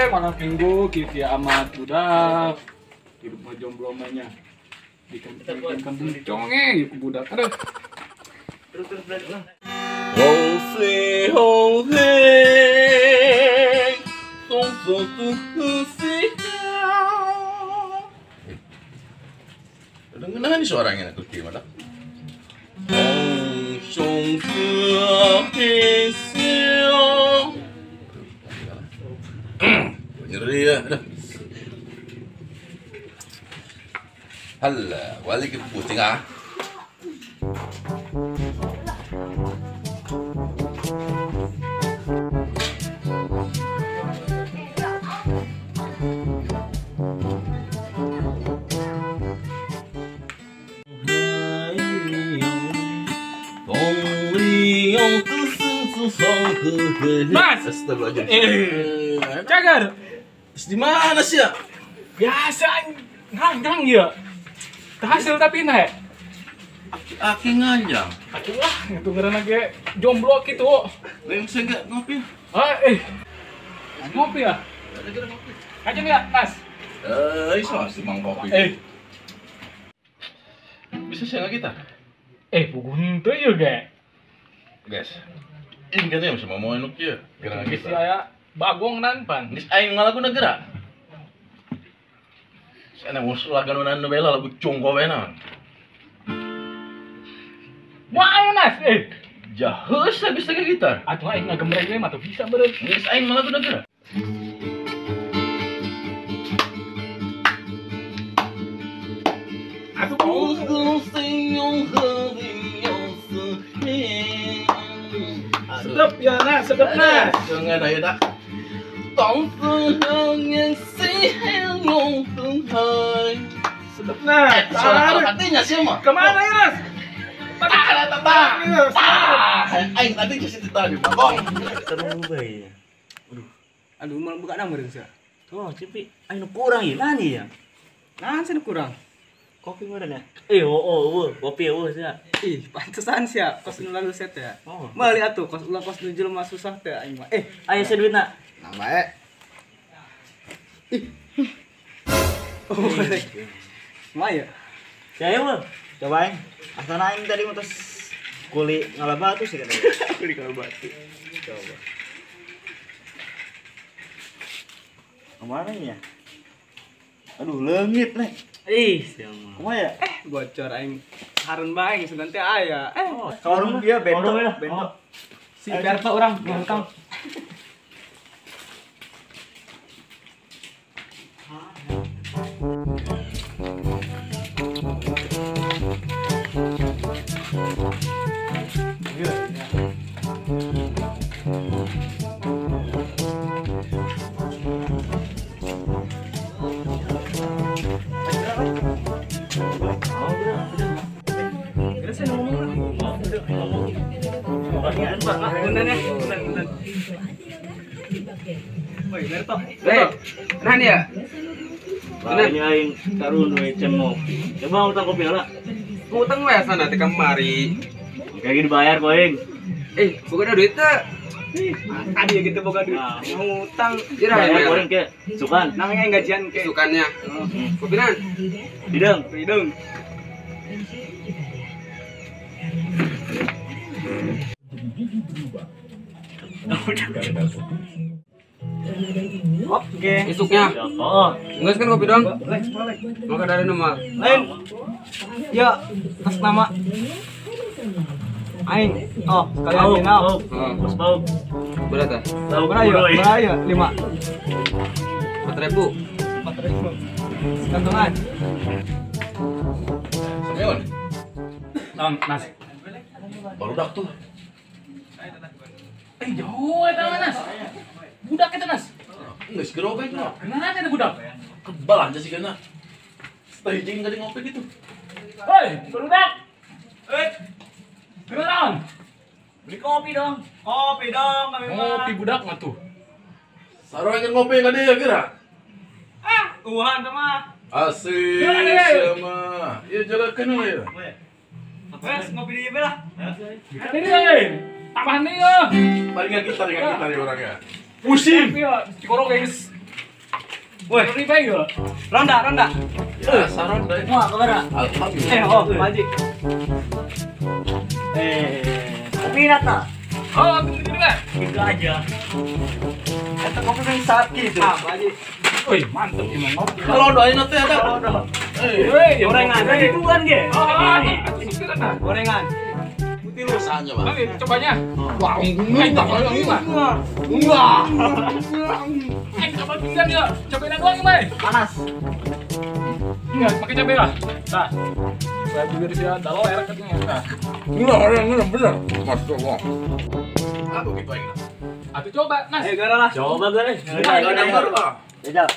Malam minggu kieu amat budak. Hidup mah jomblo mah nya. Dikan conge ku budak. Aduh. Terus terus lah. 红西红黑，东风东西。Udah ngenahan nih suaranya aku gimana? Hong song he siang. Nyeri ya, aduh. Halah, balik ke pusing ah. Mas, cagar. Di mana sih ya? Biasa nganjang ya. Hasil tapi naik. Aki nganjang. Aki lah, itu karena ge jomblo gitu. Lain saya enggak ngopi. Ah, ngopi ya? Kajeng ya, Mas? Iso sih mang kopi. Bisa sih nggak kita? Bugun tuh juga. Guys. Ini katanya bisa mau enuk ya. Gerak kita. Saya bagong nanpan. Geus aing ngalagu negara. Saya mau lagu nu bela lagu cungko we naon. Wah ayo Nas, Jaheus bisa ke gitar. Atuh aing ngagemreng we mah teu bisa beureum. Geus aing ngalagu negara. Sedap ya Nas, sedap Nas. Jangan ayo dah. Sedap Nas. Suara hatinya sih mah. Kemana ya Nas? Aing tadi ke situ tadi, Bang. Seru bae. Aduh. Aduh, malah buka nama meureun sia. Oh, cipi, aing nu kurang ieu nani ya? Nahan sih nu kurang? Kopi meureun ya? Oh, kopi eueuh sia. Ih, pantesan sia kos nu lalu set ya. Oh. Meuli atuh kos ulah kos nu jelema susah teh aing mah. Aya sia duitna. Nah bae. Ih. Oh, mah ya. Sia eueuh. Coba aing. Asana aing tadi mutus kuli ngalabatu sih katanya. Kuli ngalabatu. Coba. Kemana ya? Aduh, leungit nih. Ih, siapa? Kumaha ya? Bocor aing. Harun bae geus nanti aya. Ka warung dia bento, bento. Si Berto urang ngutang. Nah ya. Ini aing tarun we cem ngopi. Coba utang kopi lah. Utang we sana teh kamari. Kayak gini bayar koing. Boga duit teh. Tadi ya gitu boga duit. Ngutang. Bayar koing ke sukan. Nang aing gajian ke. Sukannya. Kopinan. Hidung. Hidung. Oke. Isuknya. Oh. Enggak kan kopi doang. Maka dari nama. Lain. Ya, atas nama aing. Oh, sekalian kenal. Bos bau. Berapa? Berapa ya? 5. 4.000. 4.000. Sekantongan. Semeon. Naon, Nas? Barudak tuh. Jauh eta mah, Nas. Budak eta, Nas. Geus gerobek mah. Kenapa eta budak? Kebal aja sih kena. Teh jeung tadi ngopi gitu. Hoi, barudak. Kenalan. Beli kopi dong. Kopi dong kami mah. Ngopi budak mah tuh. Sarua ingin ngopi enggak dia kira? Ah, uhan teh mah. Asik sama. Iya jalan ya. Wes ngopi di lah. Ini tambahan nih ya. Paling nggak gitar, nggak gitar ya orangnya. Pusing. Iya, dikorok guys. Woi, ribai yo. Ronda, ronda. Ya, saron deh. Wah, kabar. Alhamdulillah. Oh, Pak Haji. Kopi nata. Oh, gitu kan? Gitu aja. Eta kopi yang sakit itu. Ah, Pak Haji. Wih, mantep emang ngopi. Kalau doain nanti ada. Wih, gorengan. Itu kan ge. Oh, gorengan. Putih lu. Rasanya, Pak. Mari cobanya. Wah, enggak enggak. Enggak. Coba pinggan ya. Cobain doang, Mai. Panas. Enggak, pakai cabai lah. Nah. Saya bibir sih dalo enak katanya. Nah. Enggak, bener. Masyaallah. Aku gitu aja. Atuh coba, Nas. Ayo gara lah. Coba guys. Gara. Jajal.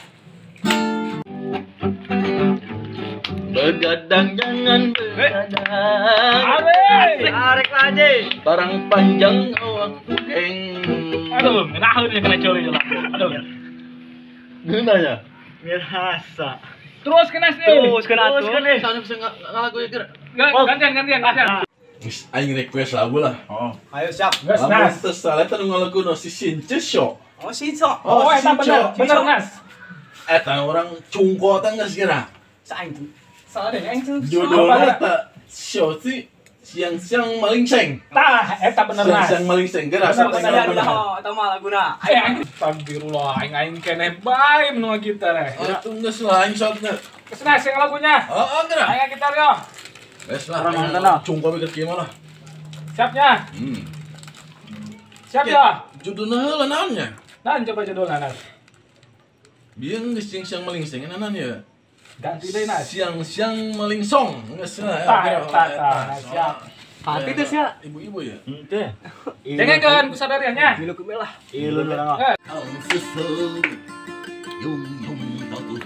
Begadang jangan begadang. Arek aja. Barang panjang awak geng. Aduh, ngenaheun ya kena coli lah. Aduh. Geuna ya? Mirasa. Terus kena sih. Terus kena. Terus kena. Soalnya bisa ngalagu ya kira. Gantian gantian gantian. Aing request lagu lah. Oh. Ayo siap. Geus Nas. Terus salah eta nu ngalagu no si Since Show. Oh, Sinco. Oh, eta bener, bener Nas. Eta orang cungko teh geus kira. Saing tuh. Salah deh aing tuh. Judulna eta show si siang-siang maling seng. Tah, eta bener Nas. Siang-siang maling seng geura Bener, bener, bener. Eta mah laguna. Aing astagfirullah, aing aing keneh bae menua kita teh. Atuh geus lah aing sotna. Geus Nas yang lagunya. Heeh, geura. Aing gitar yo. Geus lah. Cungko mikir kieu mah lah. Siapnya? Siap ya? Judulna heula naon nya? Naon coba judulna Nas? Bieu geus siang-siang maling seng naon ya? Ganti deh Nas. Siang-siang maling song. Geus lah. Tah, siap. Hati teh sia. Ibu-ibu ya. Henteu. Dengekeun kusadariannya. Milu kumelah. Ilu lah.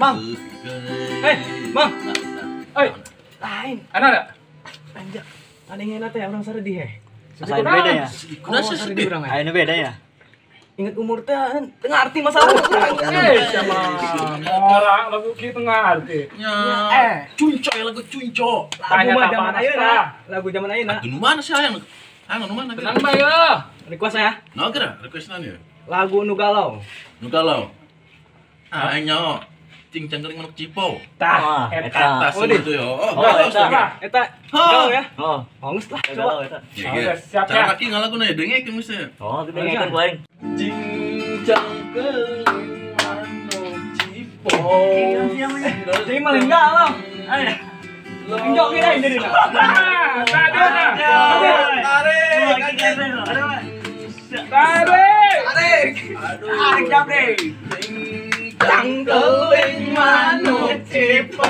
Mang. Mang. Oi. Lain. Ana ada? Anjak. Anehnya teh orang saredih heh. Asa beda ya? Kunaon sedih? Ayeuna beda ya? Ingat umur teh teu ngarti masalah urang. Sama orang lagu kieu teu ngarti. Nya. Cunco ya lagu cunco. Lagu mah zaman ayeuna. Lagu zaman ayeuna. Atuh nu mana sih hayang? Hayang nu mana? Tenang bae ya. Request ya. Nah, geura request naon ya? Lagu nu galau. Nu galau. Ah, aing nyaho. Cing cangkeling manuk cipo. Tah, eta. Tas itu ya. Oh, galau eta. Galau ya? Oh. Hongs lah coba. Eta. Siap ya. Cara kaki ngalaguna ya dengekeun geus ya. Oh, dengekeun ku aing. Cing cangkeling manuk cipo. Jadi maling galau. Ayo. Enjok kira ini deh. Nah, tadi nah. Tarik. Tarik. Tarik. Tarik jam deh. Cangkeling manuk cipo.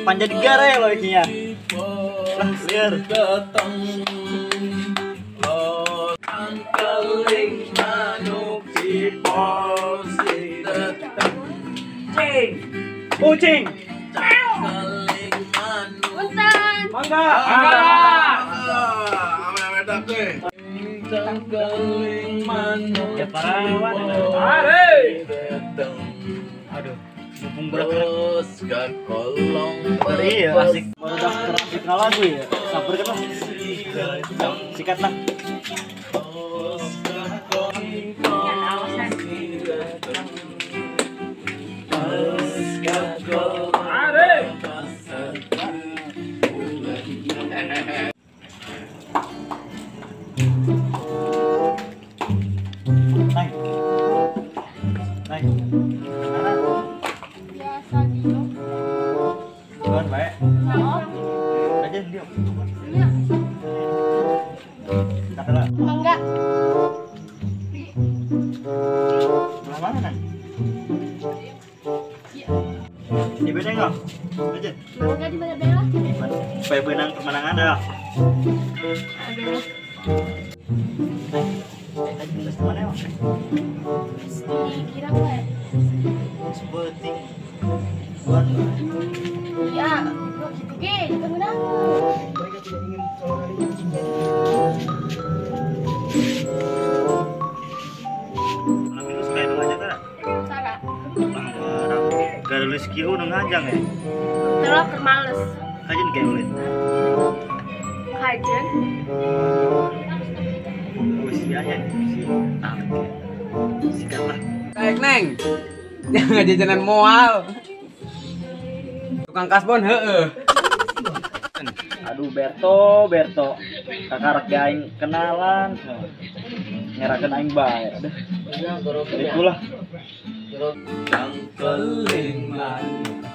Panjat gara ya lo ikinya. Lah, liar. Datang. Cangkeling manuk cipo si datang. Cing. Kucing. Cangkeling manuk. Punten. Mangga. Mangga. Ame-ame dak teh. Cangkeling manuk Ya parawan. Tarik. datang. Aduh, mumpung berak Terus ke kolong. Iya, asik. Baru dah asik lagu ya. Sabar kan lah. Sikat lah. Tarik. Naik. Naik. Mana? Biasa gitu. Cuman baik. Oh, Aja dia. iya. Tak lah. Mangga. Belah mana kan? Iya. Di beda enggak? Aja. Mangga di mana bela? Supaya benang kemenangan dah. Aduh. Tadi terus mana ya? Dikira apa ya? Seperti buat Iya, kok gitu ge, menang. Mereka tidak ingin saudari. Malam itu sekalian aja kan? Sarah. Gak nulis kieu nu ngajang ya. Terus males. Kajen kayak ulin. Kajen. Usianya si. Ah, si Siap lah. Kayak neng. Jangan jajanan moal. Tukang kasbon heeh. Aduh Berto. Kakarak ge aing kenalan. Ngerakeun aing bae. Aduh. Itulah. Cangkelingan.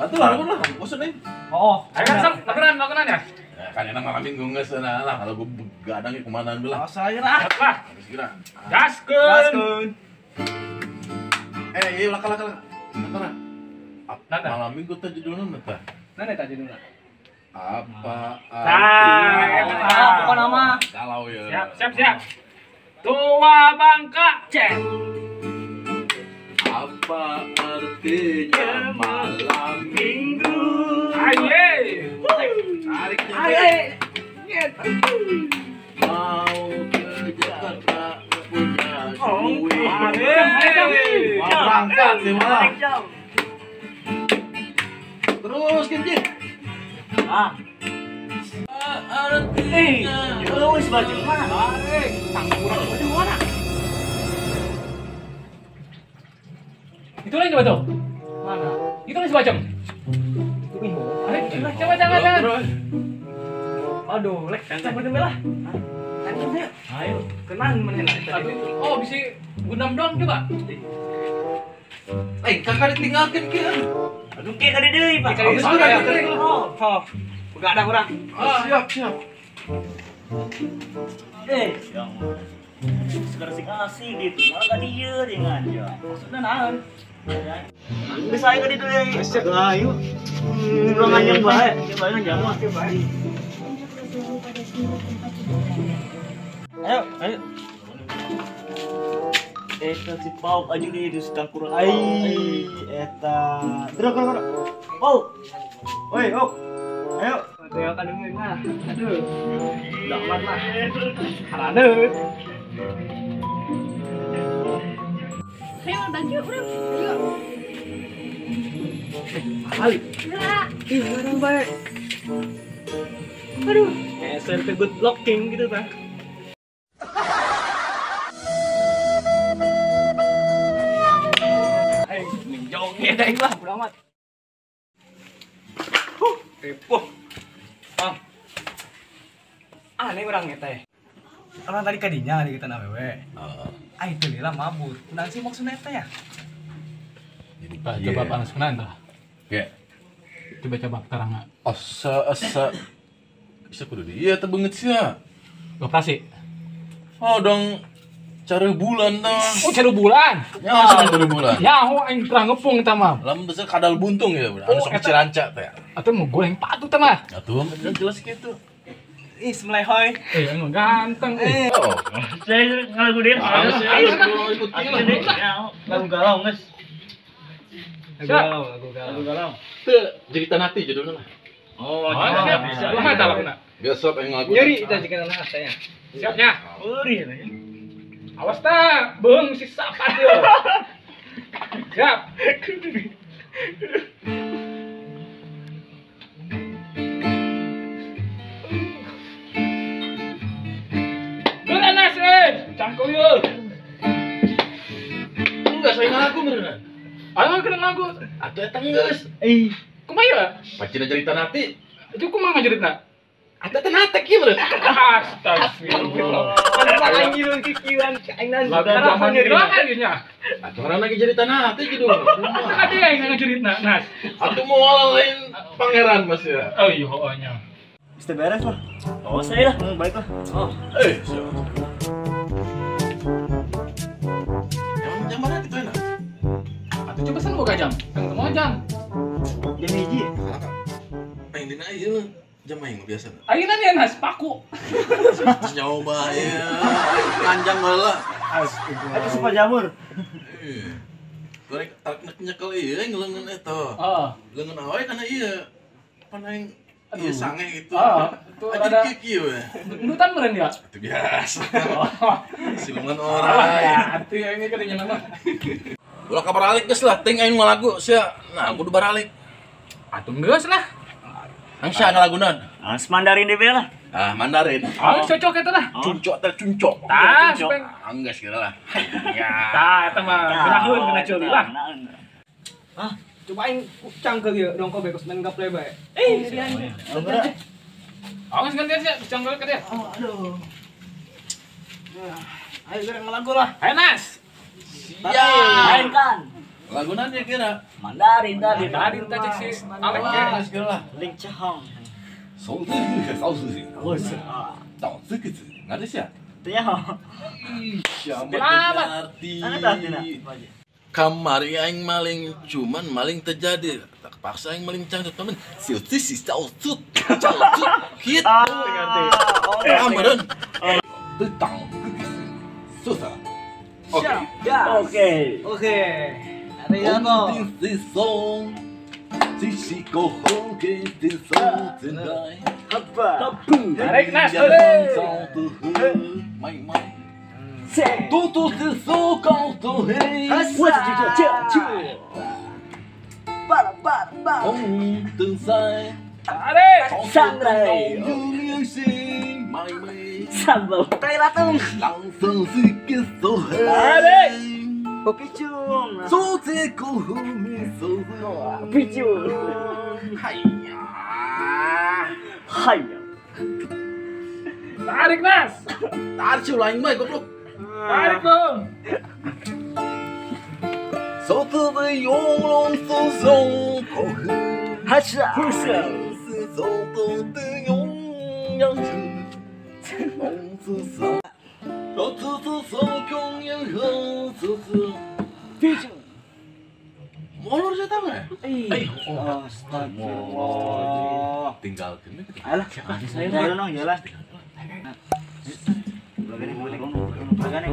Atuh lah lah, maksud nih. Oh, ayo kan sok, lakukan ya. Kan enak malam minggu geus lah, kalau gua begadang ke kemana lah. Oh, saya lah. Lah. Habis kira. Gaskeun. Eh, iya lah lah. Ntar. Malam minggu teh judulna teh. Nana teh judulna. Apa? Tah, pokokna mah. Galau ya. Siap. Tua bangka, cek. Apa artinya malam minggu? Aye. Tarik. Aye. Mau ke Jakarta punya duit. Mau berangkat nih malah. Terus Kinji. Ah. Artinya. Lu wis baju mana? Tarik. Tangkurang baju mana? Itu lain coba tuh. Mana? Itu lain semacam. Ayo, coba jangan. Aduh, lek, coba demi lah. Ayo, kenang mana tadi. Oh, bisa gundam dong coba. Eh, kakak ditinggalkan kieu. Aduh, kieu kali deui, Pak. Oh, begadang urang. Siap. Eh, yang sekarang sih asih gitu, malah gak dia dengan ya. Maksudnya naon? Bisa ayo di deui. Ayo. Ulah nganjang bae, coba nganjang mah. Ayo, ayo. Eta si Pauk aja nih di sedang kurang. Ai, eta. Gerak. Pauk. Woi, ok. Ayo. Aduh, kan mah. Aduh. Damat lah. Haraneut. Ayo baju urang. Ayo. Ali. Ih, orang baik. Aduh, SMP good looking gitu ta. Ayo, joget aing lah, bodo amat. Huh, ripuh. Bang. Aneh urang eta teh. Orang tadi kadinya di kita awewe. Heeh. Ah itu lila mabur. Kunaon sih maksudnya eta ya? Jadi coba panas kunaon tah? Ya. Coba terang. Asa bisa kudu dia teh beungeut sia. Operasi. Oh dong cari bulan tah. Oh cari bulan. Ya asa cari bulan. Ya ho aing terang ngepung eta mah. Lamun teh kadal buntung ya, anu sok ciranca teh. Atuh mau goreng patu teh mah. Atuh kan jelas kitu. Ih, semelehoy. Eh, anu ganteng. Oh. Saya ngalagu deui. Ayo ikut. Lagu galau geus. Lagu galau. Teu cerita nanti judulna mah. Oh, siap. Kumaha tah laguna? Biasa pengen lagu. Nyeri eta jika nana teh. Siapnya. Eurih teh. Awas ta, beung si sapat yo. Siap. Beranas cangkul yo. Enggak saya ngalagu beneran. Ayo kena lagu. Atuh eta geus. Eh, kumaha ya? Pacina cerita nanti. Itu kumaha ngajeritna? Atuh teh natek ieu bener. Astagfirullah. Ada aing ngiluan kikieuan aing nan. Lagu zaman iraha ieu nya. Atuh orang lagi cerita nanti gitu. Atuh kade aing ngajeritna, Nas. Atuh moal lain pangeran Mas ya. Oh iya heueuh nya. Geus beres lah. Oh, saya lah, baik lah. Oh. Eh, siap. Emang jam mana gitu enak? Atuh coba sen boga jam. Kang teu mau jam. Jam hiji. Aing dina ieu jam aing biasa. Ayeuna nih Nas paku. Terus nyoba ya. Panjang baheula. Astagfirullah. Eta supa jamur. Goreng tarik nyekel ieu ngeleungeun eta. Heeh. Leungeun awe kana ieu. Pan aing ieu sange gitu. Heeh, itu ada kieu we. Endutan meureun ya? Itu biasa. Siluman orang. Ya, atuh ini kadinya nama. Ulah kabaralik geus lah, ting aing ngalagu sia. Nah, kudu baralik. Atuh geus lah. Ang sia ngalagunan. As Mandarin DB lah. Ah, Mandarin. Oh, cocok eta lah. Cuncok teh cuncok. Tah, enggak sih lah. Tah, eta mah geraheun kena ceuli lah. Ah, coba aing cangkeul ieu dongko bae main gaple bae. Eh, Awas gantian sih, cangkeul ke dia. Oh, aduh. Ayo gerang lagu lah. Ayo Nas. Siap. Mainkan. Lagu nanya kira? Mandarin tadi. Mandarin tadi si Alek ya. Lah. Ling Chahong. 手这个手是谁？我是啊，到这个字，哪里写？对呀。 Kamari aing maling, cuman maling terjadi. Tak paksa aing maling cangcut temen. Si si caucut, caucut, hit. Amaran. Tetang, susah. Oke. Oke. Oke. Arigato. Tarik Nas. Tarik Nas. Tarik sih lain mah goblok. Tarik dong. Molor saya tahu ya? Astagfirullah. Tinggal gini. Alah, saya jalan dong, jalan. Bagane.